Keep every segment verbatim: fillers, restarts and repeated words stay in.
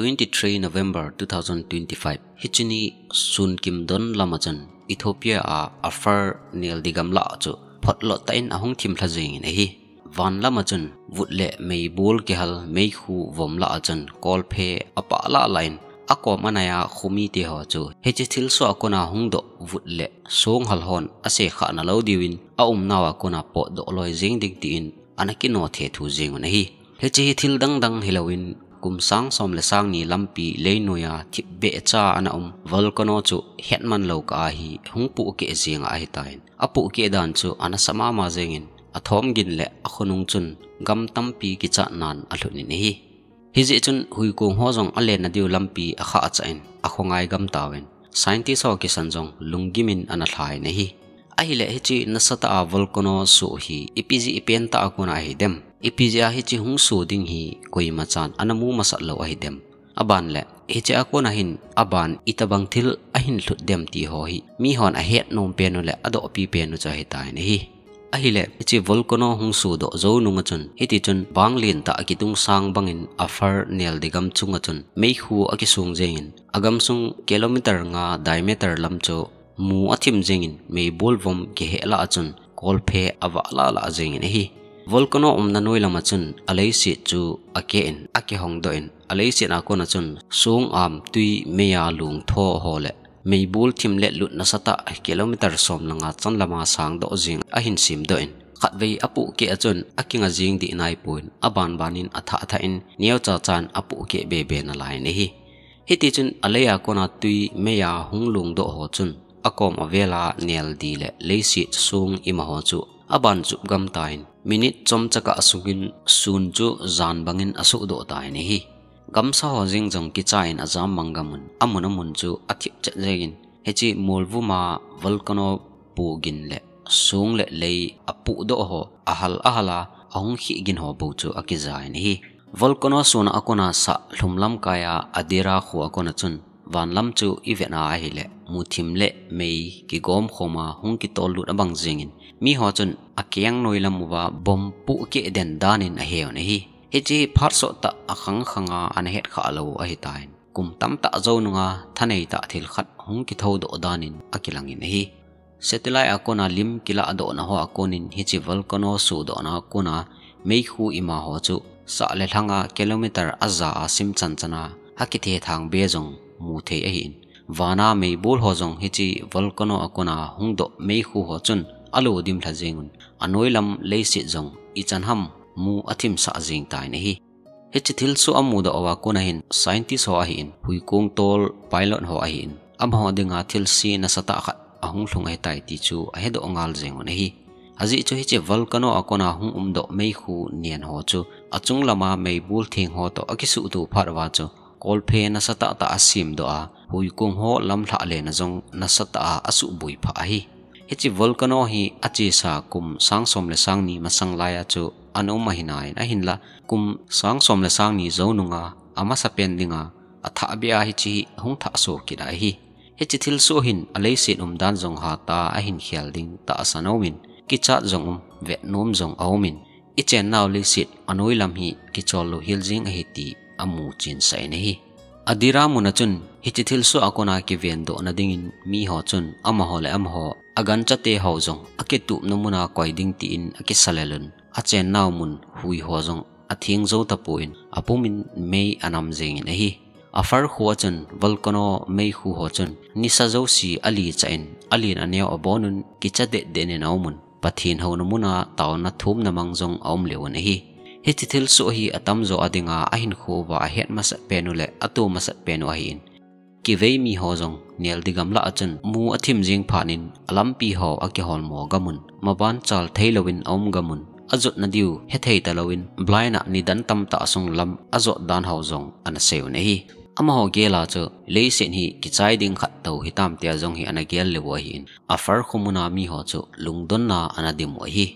Twenty-three November two thousand twenty-five, hiche ni sunkim don lama chun Ethiopia a Afar neldi gamla chu photlot tah in ahung thim lha jengin ahi. Van lama chun vut le meibol kihal meikhu vom lah a chun kolphe apah lah lah in akom anai a khomite ho chu hiche thilsoh a kona hung doh vut le songhal hon asekhah nalou diuvin aumnau a kona potdoh loi jeng ding tin ana kino thethu jengun ahi. Hiche hi thil dangdang hilouvin kum sang som le sang ni lampi leinoiya thipbeh cha ana um volcano chu hetman lou kah a hi hung pohkeh jenga ahitan, apohkeh dan chu ana sa mama jengin athom gin le akhonung chun gam tampi kichatnan alhut in ahi. Hijeh chun huikong ho jong alenna diu lampi akhah chah in akhongai gam tauvin, scientist ho kisan jong lunggim in ana lha in ahi. Ahile hiche nasatah a volcano soh hi ipi jeh ipen tah a kona ahidem? Ipi jeh a hiche hung soh ding hi koimachan ana mu masat lou ahidem? Aban le hiche a kona hin aban itobang thil ahin lhut dem ti ho hi mihon ahet nom pen u le adohpi pen u chu ahitan ahi. Ahile hiche volcano hung sohdoh jou nunga chun hitichun vang lentah a kitung sang bangin Afar neldi gam chunga chun meikhu akisong jengin agamsung kilometer nga diameter lam chu mu athim jengin meibol vom kiheh lah a chun kolphe avah lah lah jengin ahi. Volcano umna noi lama chun aleiset chu akeh in akihongdoh in aleiset a kona chun song am tui meiya lungtho ho le meibol thim le lut nasatah kilometer som le nga chan lama sangdoh jeng ahin semdoh in khatvei apohkeh a chun akinga jeng dih naipon abanban in athah thah in neocha chan apohkeh bebe nalai in ahi. Hitichun alei a kona tui meiya hung lungdoh ho chun akom avel a neldi le leiset song ima ho chu aban chup gam tan minute chomcha kah sungin sun chu jan bangin asohdoh tan ahi. Gamsa ho jeng jong kicha in ajam mang gamun amun amun chu athip chet jengin hiche molvum a volcano pohgin le song le lei apohdoh ho ahal ahal a ahung khih gin ho bou chu akija in ahi. Volcano sohna a kona sah lhum lamkai a Adira kho a kona chun van lam chu ivet a ahile muthim le mei kigom khom a hung kitol lut abang jengin miho chun akeng noi lam uva bomb pohkeh den dan in aheuvin ahi. Hiche phat sottah akhang khang a ana hetkhah lou ahitan kum tamtah jou nunga thanei tah thil khat hung kithoudoh dan in akilang in ahi. Satellite a kona lim kilahdohna ho a konin hiche volcano sohdohna a kona meikhu ima ho chu sah le lhanga kilometer aja a sim chanchan a akithethang be jong mu thei ahin, vana meibol ho jong hiche volcano a kona hungdoh meikhu ho chun alo dim lha jengun, anoi lam leiset jong ichan ham mu athimsah jeng tan ahi. Hiche thilsoh amudoh uva kona hin scientist ho ahin, huikong tol pilot ho ahin, amaho dinga thilse nasatah khat ahung lhung ahitai ti chu ahedoh ngal jengun ahi. Ajeh chu hiche volcano a kona hung umdoh meikhu nen ho chu achung lama meibol theng ho toh akisuhto phat uva chu kolphe nasatah tah asemdoh a, huikong ho lamlhah lena jong nasatah a asuhboi phah ahi. Hiche volcano hi achesa kum sang som le sang ni masang laiya chu ana um ahi nai, ahinla kum sang som le sang ni jou nunga amasapen dinga athahbeh a hiche hi hung thahsoh kit ahi. Hiche thilsoh hin aleiset umdan jong hatah a ahin khel ding tahsan aumin, kichat jong um, vetnom jong aumin, ichennau leiset anoi lam hi kichol lou hel jeng ahi ti amu chensah in ahi. Adira mun a chun hiche thilsoh a kona kivendohna dingin miho chun amaho le amaho aganchate ho jong akitupna muna koi ding tin akisalelun, achennau mun hui ho jong atheng jou tapon apumin mei anam jengin ahi. Afar kho a chun volcano meikhu ho chun nisa jouse alichah in alen aneo abonun kicha detdet in aumun, Pathen houna muna taona thumna mang jong aum leuvin ahi. Hiche thilsoh hi atamjo a dinga ahinkho uva ahet masat pen u le ato masat pen u ahin, kivei miho jong neldi gamlah a chun mu athim jeng phatnin alampi ho akiholmo gamun, maban chal theilouvin aum gamun, ajotna diu hethei talouvin blind a nidan tamtah sung lam ajot dan ho jong ana seiyun ahi. Amaho gel a chu leiset hi kichai ding khat tou hitam tia jong hi ana gel leu ahin, Afar kho muna miho chu lungdonna ana dimu ahi.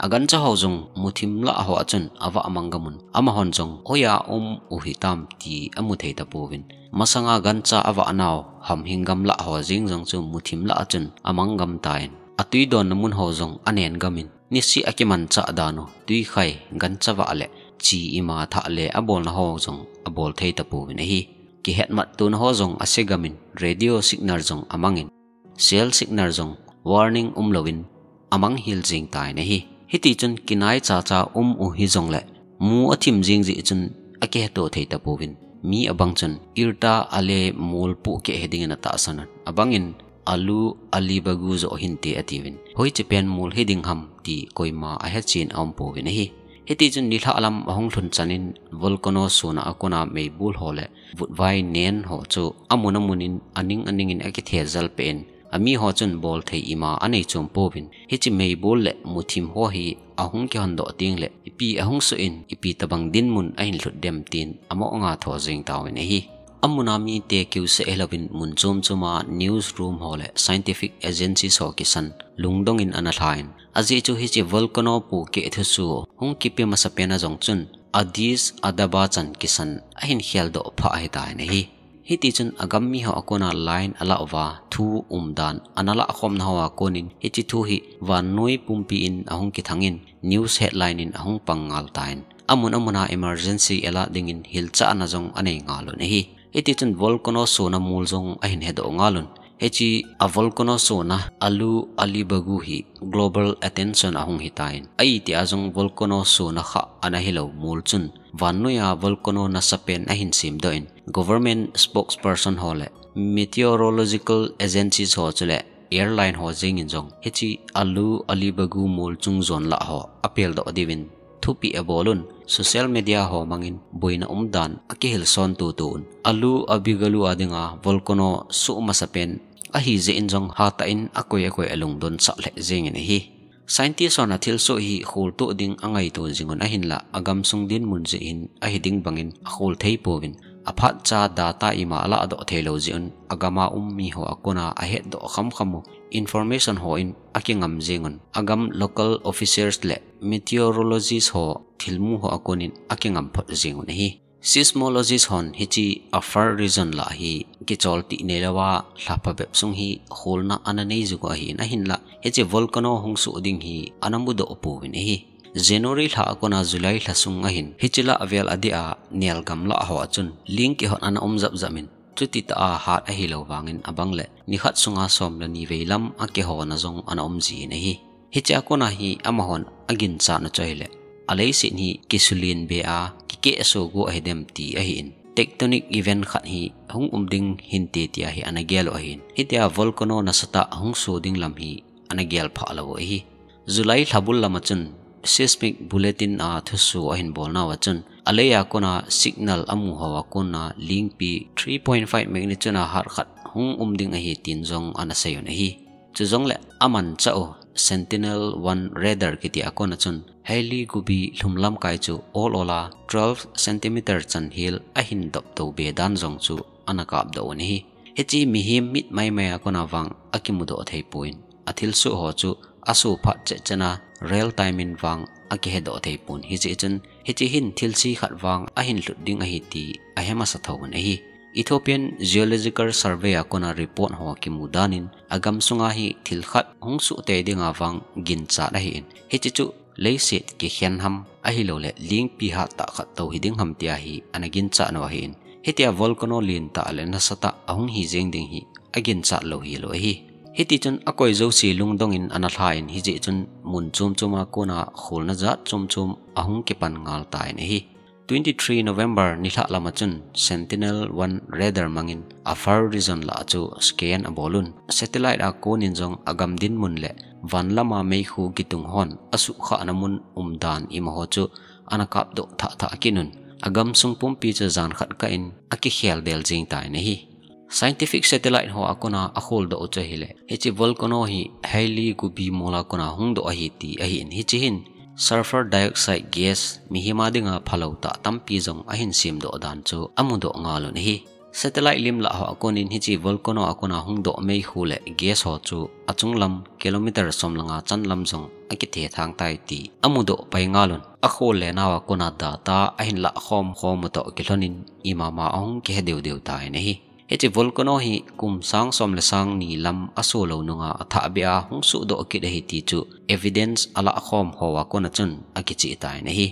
Agancha ho jong muthim lah ho a chun avah mang gamun, amahon jong hoiya um u hitam ti amu thei tapouvin, masanga gancha avah nau hamhing gamlah ho jeng jong chu muthim lah a chun amang gam tan, atui donna mun ho jong anen gamin, niseh a kimanchah dan u tuikhai, gancha vah le chi ima thah le abolna ho jong abol thei tapouvin ahi. kihetmat tuna ho jong asegamin, radio signal jong amangin, cell signal jong warning umlouvin amang hel jing tan ahi. Hiti chun kinai chacha um u hijongle mu athim jing jeh chun akiheto thei tapouvin, mi abang chun Irta Ale mol pohkeh hidingin atahsan un, abangin Alu Alibagu joh hinte atiuvin, hoiche pen mol hiding ham ti koima ahechen aumpouvin ahi. Hiti chun nilhah lam ahung lhun chanin volcano sona akona meibol ho le vutvai nen ho chu amun amunin aning aningin akithejal peh in, ami ho chun bolthei ima anei chom pouvin, hiche meibol le muthim ho hi ahung kihondoh tengle ipi ahung soh in, ipi tobang dinmun ahin lhut dem tin amo anga tho jing tauvin ahi. Amuna mite keuseh hilouvin mun chom choma newsroom ho le scientific agencies ho kisan lungdongin ana lhan, ajeh chu hiche volcano pohkeh thusoh hung kipe masapen a jong chun Addis Ababa chan kisan ahin kheldoh phah ahitan ahi. Hiti chun agam mi ho akona line alah uva thu umdan ana lahkhomna hoa konin hiche thu hi vannoi pumpi in ahung kithangin news headline in ahung pang ngal tan, amun amuna emergency alert dingin hilchahna jong anei ngal un ahi. Hiti chun volcano sona mol jong ahin hedoh ngal un. Hiche a volcano sona Alu Alibagu hi global attention ahung hitan, aiti a jong volcano sona kha ana hilou mol chun vannoiya volcano nasapen ahin semdoh in, government spokesperson ho le meteorological agencies ho chule airline ho jengin jong hiche Alu Alibagu mol chung jon lah ho apeldoh diuvin thupeh abol un, social media ho mangin boina umdan akihilson tutu un. Alu Alibagu a dinga volcano soh masapen ahi jeh in jong hatah in akoi akoi alungdon sah lheh jengin ahi. Scientist hon athilsoh hi kholtoh ding angaito jing un ahinlah, agamsung dinmun jeh hin ahi ding bangin akhol thei pouvin, aphatcha data ima alahdoh theilou jeh un, agama um mi ho akona ahetdoh khamkham u information ho in akingam jing un, agam local officers le meteorologist ho thilmu ho akonin akingam phot jing un ahi. Seismologist hon hiche Afar region lah hi kichol tih neilouva lha phabep sung hi kholna ana nei jing u ahin, ahinlah hiche volcano hung soh ding hi ana mudoh pouvin ahi. January lha akona July lha sung ahin hiche lah avel adeh a nelgam lah ho a chun ling kihot ana um japjap in, chuti tah a hat ahilou vangin abang le nikhat sunga som le ni vei lam akihona jong ana um jin ahi. Hiche akona hi amahon aginchat u chu ahile, aleiset hi kisulen be a kikehso go ahi dem ti ahin, tectonic event khat hi hung um ding hinte tia hi ana gel u ahin, hitia volcano nasatah hung soh ding lam hi ana gel phah lou u ahi. July lha bul lama chun seismic bulletin a thusoh ahin bolnauva chun, alei a kona signal amu hoa kona lingpi three point five magnitude a hat khat hung um ding ahi tin jong ana sei un ahi. Chujongle amanchah u Sentinel-one radar kiti a kona chun Hale Gubi lhum lamkai chu ol ol a twelve centimeter chan hel ahin doptou be dan jong chu ana kapdoh un ahi. Hiche mihem mit maimai a kona vang akimudoh thei pon, athilsoh ho chu asoh phat cheh cheh a real time in vang akihedoh thei pon, hijeh chun hiche hin thilse khat vang ahin lhut ding ahi ti ahe masa tho un ahi. Ethiopian Geological Survey a kona report ho kimu danin agamsunga hi thil khat hung soh tei dinga vang ginchat ahin, hiche chu leiset kikhen ham ahiloule lingpi hattah khat tou hiding ham tia hi ana ginchat nau ahin, hitia volcano lentah le nasatah ahung hi jeng ding hi aginchat lou hilou ahi. Hitichun akoi jouse lungdongin ana lhan, hijeh chun mun chom choma kona kholna jat chom chom ahung kipan ngal tan ahi. Twenty-three November nilhah lama chun Sentinel-one radar mangin Afar region lah chu scan abolun, satellite a konin jong agam dinmun le van lama meikhu kitung hon asuhkhahna mun umdan imaho chu ana kapdoh thah thah kitnun, agamsung pumpi chu jan khat kah in akikhel del jeng tan ahi. Scientific satellite ho a kona akholdoh u chu ahile, hiche volcano hi Hale Gubi mol a kona hungdoh ahi ti ahin, hiche hin sulfur dioxide gas mihem a dinga phalou tah tampi jong ahin semdoh dan chu amudoh ngal un ahi. Satellite lim lah ho a konin hiche volcano a kona hungdoh meikhu le gas ho chu achunglam kilometer som le nga chanlam jong akithethang tai ti amudoh pai ngal un, akhol le nau a kona data ahin lahkhom khom u toh kilhonin imama ahung kihe deu deu tan ahi. Hiche volcano hi kum sang som le sang ni lam asoh lou nunga athah beh a hung sohdoh kit ahi ti chu evidence alahkhom ho a kona chun akicheh tan ahi.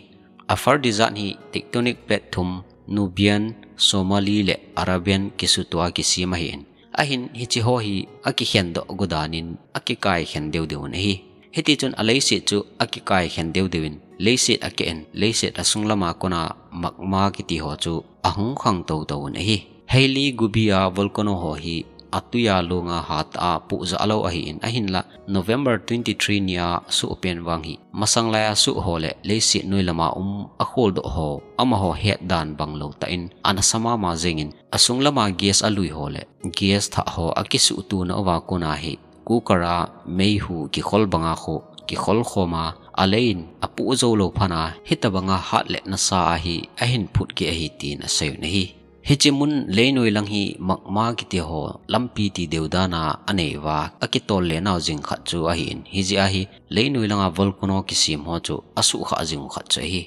Afar desert hi tectonic plate thum Nubian, Somali le Arabian kisutua kisem ahin. Ahin hiche ho hi akikhen doh gu danin akikai khen deudeuvin ahi. Hitichun aleiset chu akikai khen deudeuvin, leiset akeh in, leiset asung lama kona magma kiti ho chu ahung khang toutouvin ahi. Haile Gubbi a volcano ho hi atuiya lunga hat a puh ja lou ahin, ahinla November twenty-three nia suh pen vang hi masang laiya suh ho le leiset noi lama um akholdoh ho amaho het dan bang lou tah in anasa mama jengin, asung lama gas alui ho le gas thah ho akisuh tuna uva kona hi cooker a meihu kikhol banga khu kikhol khoma aleiin apuh jou lou phat a hitabanga hat le nasa ahi ahin phut kit ahi tin aseiyun ahi. Hiche mun leinoi lang hi magma kiti ho lampi ti deu dana anei uva akitol le nau jing khat chu ahin, hijeh a hi leinoi langa volcano kisem ho chu asuh kha jing u khat chu ahi.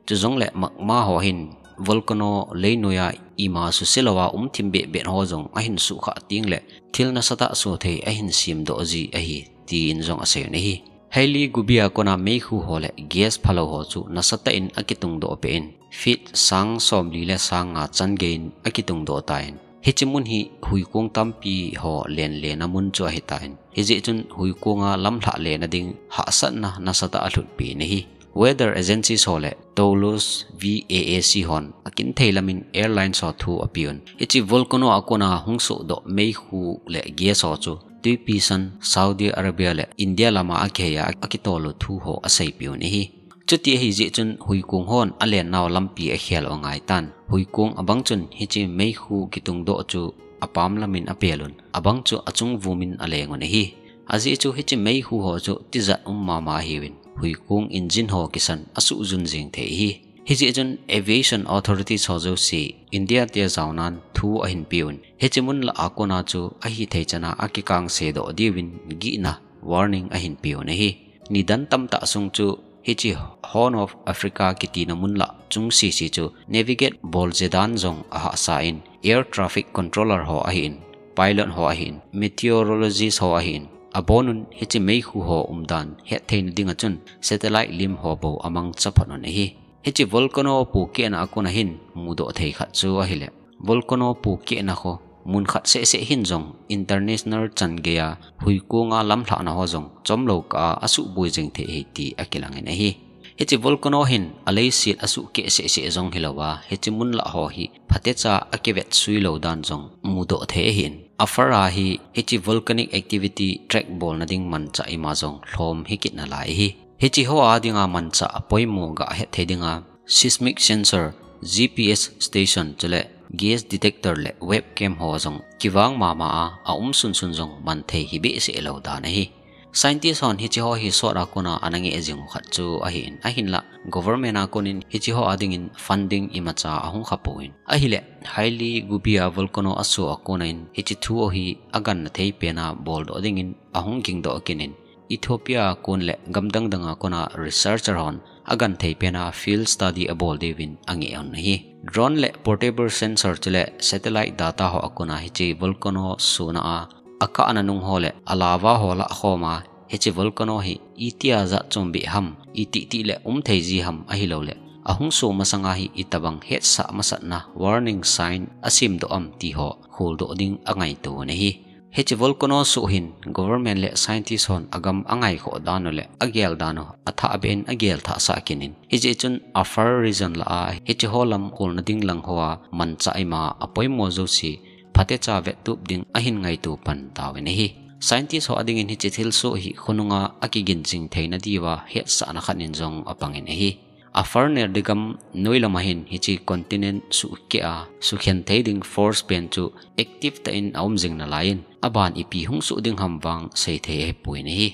Chujongle magma ho hin volcano leinoiya ima suse louva um thim behbeh ho jong ahin suh kha teng le thil nasatah suh thei ahin sem doh ji ahi, tin jong aseiyun ahi. Haile Gubbi a kona meikhu ho le gas phalou ho chu nasatah in akitung doh peh in, feet sang somli le sang nga chan geiyin akitung doh tan. Hiche mun hi huikong tampi ho len lena mun chu ahitan. Hijeh chun huikonga lamlhah lena ding hahsatna nasatah alhut pen ahi. Weather agencies ho le Toulouse V A A C hon akinthei lamin airlines ho thu apeuvin, hiche volcano a kona hung sohdoh meikhu le gas ho chu twipi san Saudi Arabia le India lama akihei a akitol u thu ho aseipeuvin ahi. Chuti ahijeh chun huikong hon alen nau lampi akhel u angaitan. Huikong abang chun hiche meikhu kitung doh chu apam lamin apelun, abang chu achung vumin alengun ahi. Ajeh chu hiche meikhu ho chu tijat um mama ahiuvin, huikong engine ho kisan asuh jun jing thei ahi. Hijeh chun aviation authorities ho jouse India te jaonan thu ahin peuvin, hiche mun lah a kona chu ahithei chana akikang sedoh diuvin gihna warning ahin peuvin ahi. Nidan tamtah sung chu hiche Horn of Africa kitina mun lah chung sese chu navigate bol je dan jong ahahsa in, air traffic controller ho ahin, pilot ho ahin, meteorologist ho ahin, abonun hiche meikhu ho umdan hetthei na dinga chun satellite lim ho bou amangcha phot un ahi. Hiche volcano pukehna a kona hin mudoh thei khat chu ahile, volcano pukehna ho mun khat sehseh hin jong international chan geiya huikonga lamlhahna ho jong chomlou kah a asuhboi jing thei ahi ti akilangin ahi. Hiche volcano hin aleiset asuhkeh sehseh jong hilouva, hiche mun lah ho hi phatecha akivetsui lou dan jong mudoh thei ahin. Afar a hi hiche volcanic activity track bolna ding manchah ima jong lhom hikit nalai ahi. Hiche ho a dinga manchah apoimo gah hetthei dinga seismic sensor, G P S station chule gas detector le webcam ho jong kivang mama a, aum sunsun jong manthei hibehseh lou dan ahi. Scientist hon hiche ho hi sot a kona ana ngeh jing u khat chu ahin, ahinla government a konin hiche ho a dingin funding imacha ahung kha pouvin. Ahile, Haile Gubbi a volcano asoh a kona in hiche thu ho hi aganna thei pena boldoh dingin ahung gingdoh kit in, Ethiopia a kon le gam dang dang a kona researcher hon aganthei pena field study abol diuvin angeh un ahi. Drone le portable sensor chule satellite data ho a kona hiche volcano sohna a akahna nung ho le alava ho lahkhoma hiche volcano hi itia jat chombeh ham, itih tih le umthei ji ham ahilouleh ahung soh masanga hi itobang hetsah masatna warning sign asemdoh am ti ho kholdoh ding angaito un ahi. Hiche volcano soh hin government le scientist hon agam angaikhoh dan u le agel dan u athahbeh in agel thahsah kit in, hijeh chun Afar region lah a hiche ho lam kholna ding lang hoa manchah ima apoimo jouse phatecha vettup ding ahin ngaito pan tauvin ahi. Scientist ho a dingin hiche thilsoh hi khonunga akigin jing theina diuva hetsahna khat in jong apangin ahi. Afar Nerdi gam noi lama hin hiche continent suhkeh a sukhen thei ding force pen chu active tah in aum jing nalaiyin, aban ipi hung soh ding ham vang seithei ahipoi ahi.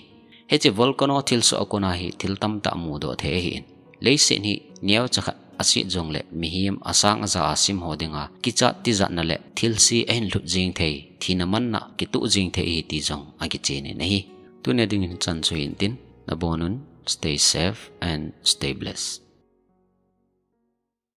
Hiche volcano thilsoh a kona hi thil tamtah mudoh thei ahin. Leiset hi neocha khat aset jongle mihem asang aja a sim ho dinga kichat tijatna le thilse ahin lhut jing thei, thina manna kitoh jing thei ahi ti jong akichen in ahi. Tunia dingin hichan chu hintin, nabonun, stay safe and stay blessed.